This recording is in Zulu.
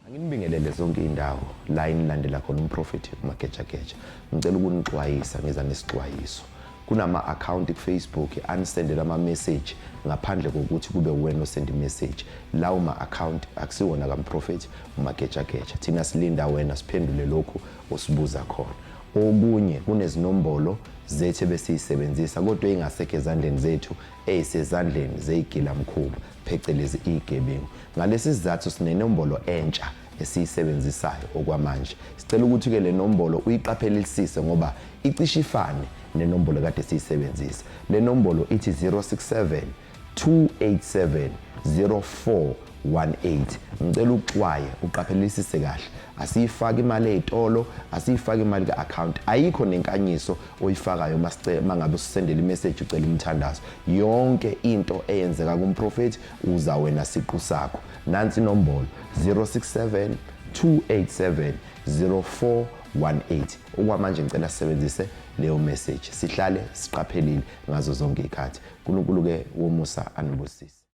Anginibingelele zonke indawo la inilandela khona umprofethi uMagejageja. Ngicela ukunixwayisa ngiza nesixwayiso. Kunama-akhawunti ku-Facebook anisendela ama-message ngaphandle kokuthi kube wena osenda i-message. Lawo ma-akhawunti akusiwona kamprofethi uMagejageja. Thina silinda wena siphendule lokhu osibuza khona. Okunye kunezinombolo zethu ebesiyisebenzisa kodwa ey'ngasekho ezandleni zethu ey'sezandleni zey'gilamkhuba phecelezi iy'gebengu. Ngalesi sizathu sinenombolo entsha esiyisebenzisayo okwamanje. Sicela ukuthi-ke le nombolo uyiqaphelisise ngoba icishe ifane nenombolo kade siyisebenzisa. Le nombolo ithi 067 287 0418. Ngicela uxwaye uqaphelisise kahle. Asiyifaki imali ey'tolo, asiyifaki imali ka-akhawunti. Ayikho nenkanyiso oyifakayo mangabe usisendela imeseji ucela umthandazo. Yonke into eyenzeka kumprofethi uza wena siqu sakho. Nansi inombolo 067 287 0418. Okwamanje ngicela sisebenzise leyo message, sihlale siqaphelile ngazo zonke izikhathi. uNkulunkulu ke womusa anibusise.